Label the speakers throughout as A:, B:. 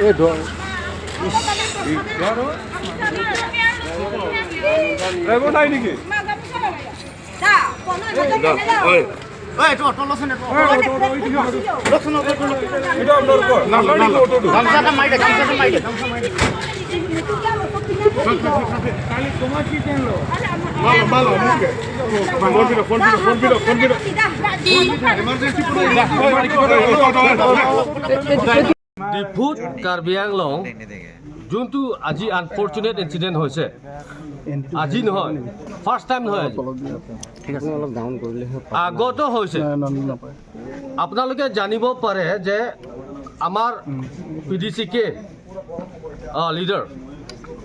A: এই
B: ড্ৰাইভাৰ নাই নেকি?
C: এইটো অটো লচোন, এইটো।
B: এটা আপোনাৰ কৰ নাম্বাৰ নেকি অটোটো?
C: গামোচাটা মাৰি দে, গামোচাটা মাৰি দে, গামোচা মাৰি দে।
B: মালো মুকে ফোন বিলো, ফোন বিলো, ফোন বিলো, ফোন বিলো। এমাৰ্জেন্সি।
D: ডিফুত কাৰ্বি আংলং যোনটো আজি আনফৰ্চুনেট ইনচিডেণ্ট হৈছে, আজি নহয়, ফাৰ্ষ্ট টাইম নহয় আজি।
A: অলপ ডাউন কৰিলেহে।
D: আগতো হৈছে। আপোনালোকে জানিব পাৰে যে আমাৰ পি ডি চি কে লিডাৰ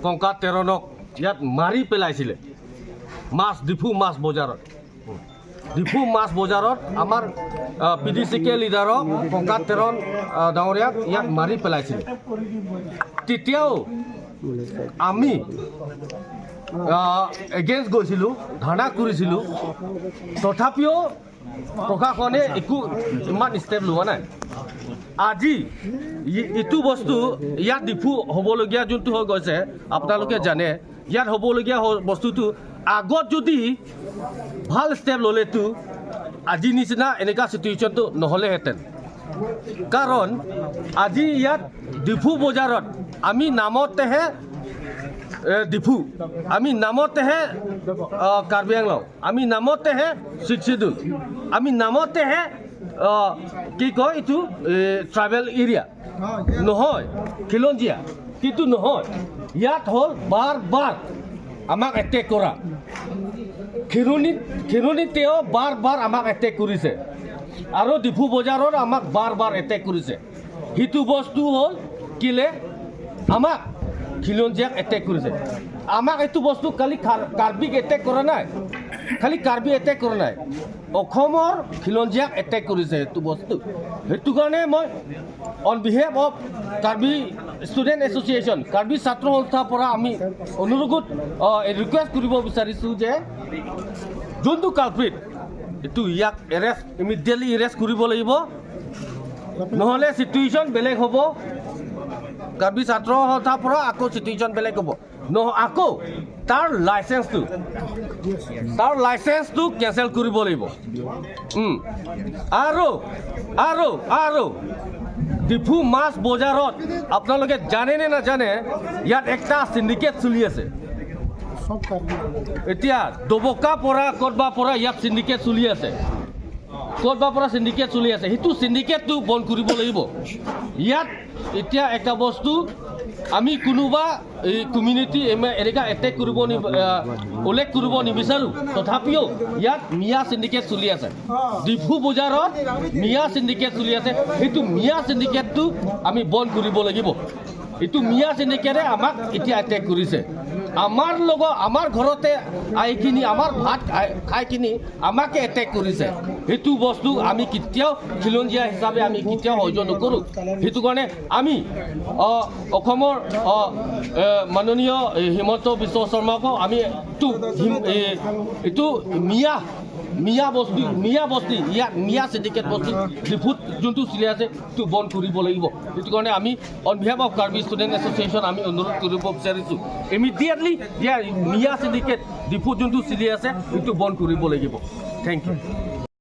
D: কংকা তেৰণক ইয়াত মাৰি পেলাইছিলে মাছ ডিফু মাছ বজাৰত। ডিফু মাছ বজাৰত আমাৰ পি ডি চি কে লিডাৰক কংকা তেৰণ ডাঙৰীয়াক ইয়াত মাৰি পেলাইছিলে। তেতিয়াও আমি এগেইনষ্ট গৈছিলোঁ, ধৰ্ণা কৰিছিলোঁ। তথাপিও প্ৰশাসনে একো ইমান ষ্টেপ লোৱা নাই। আজি এইটো বস্তু ইয়াত ডিফু হ'বলগীয়া যোনটো হৈ গৈছে, আপোনালোকে জানে, ইয়াত হ'বলগীয়া বস্তুটো আগত যদি ভাল ষ্টেপ ল'লেতো আজি নিচিনা এনেকুৱা চিটুৱেশ্যনটো নহ'লেহেঁতেন। কাৰণ আজি ইয়াত ডিফু বজাৰত আমি নামতেহে ডিফু, আমি নামতেহে কাৰ্বি আংলং, আমি নামতেহে ছিক্স চিডিউল, আমি নামতেহে কি কয় এইটো ট্ৰাইবেল এৰিয়া নহয়, খিলঞ্জীয়া কিন্তু নহয়। ইয়াত হ'ল বাৰ বাৰ আমাক এটেক কৰা। খিৰণীত খিৰণীতেও বাৰ বাৰ আমাক এটেক কৰিছে আৰু ডিফু বজাৰত আমাক বাৰ বাৰ এটেক কৰিছে। সেইটো বস্তু হ'ল কেলে আমাক খিলঞ্জীয়াক এটেক কৰিছে? আমাক এইটো বস্তু খালি কাৰ্বিক এটেক কৰা নাই, খালি কাৰ্বি এটেক কৰা নাই, অসমৰ খিলঞ্জীয়াক এটেক কৰিছে এইটো বস্তু। সেইটো কাৰণে মই on behalf of Karbi Student Association, Karbi ছাত্ৰ সন্থাৰ পৰা আমি অনুৰোধ ৰিকুৱেষ্ট কৰিব বিচাৰিছোঁ যে যোনটো কালপ্ৰিট এইটো ইয়াক ইমিডিয়েটলি এৰেষ্ট কৰিব লাগিব, নহ'লে চিটুৱেশ্যন বেলেগ হ'ব। কাৰ্বি ছাত্ৰ সন্থাৰ পৰা আকৌ চিটুৱেশ্যন বেলেগ হ'ব। আকৌ তাৰ লাইচেঞ্চটো কেঞ্চেল কৰিব লাগিব। আৰু আৰু আৰু ডিফু মাছ বজাৰত আপোনালোকে জানে নে নাজানে, ইয়াত একটা চিণ্ডিকেট চলি আছে। এতিয়া দবকা পৰা ক'তবা পৰা ইয়াত চিণ্ডিকেট চলি আছে, ক'তবা পৰা চিণ্ডিকেট চলি আছে। সেইটো চিণ্ডিকেটটো বন্ধ কৰিব লাগিব। ইয়াত এতিয়া এটা বস্তু আমি কোনোবা এই কমিউনিটি এনেকুৱা এটেক কৰিব উল্লেখ কৰিব নিবিচাৰোঁ, তথাপিও ইয়াত মিয়া চিণ্ডিকেট চলি আছে। ডিফু বজাৰত মিয়া চিণ্ডিকেট চলি আছে। সেইটো মিয়া চিণ্ডিকেটটো আমি বন্ধ কৰিব লাগিব। এইটো মিয়া চিণ্ডিকেটে আমাক এতিয়া এটেক কৰিছে। আমাৰ লগত আমাৰ ঘৰতে আহি কিনি আমাৰ ভাত খাই কিনি আমাকে এটেক কৰিছে। সেইটো বস্তু আমি কেতিয়াও খিলঞ্জীয়া হিচাপে আমি কেতিয়াও সহ্য নকৰোঁ। সেইটো কাৰণে আমি অসমৰ মাননীয় হিমন্ত বিশ্ব শৰ্মাকো আমি এইটো মিয়া বস্তি, ইয়াত মিয়া চিণ্ডিকেট বস্তু ডিফুত যোনটো চলি আছে, সেইটো বন্ধ কৰিব লাগিব। সেইটো কাৰণে আমি on behalf of Karbi Student Association আমি অনুৰোধ কৰিব বিচাৰিছোঁ, ইমিডিয়েটলি ইয়াৰ মিয়া চিণ্ডিকেট ডিফুত যোনটো চলি আছে, সেইটো বন্ধ কৰিব লাগিব। Thank U.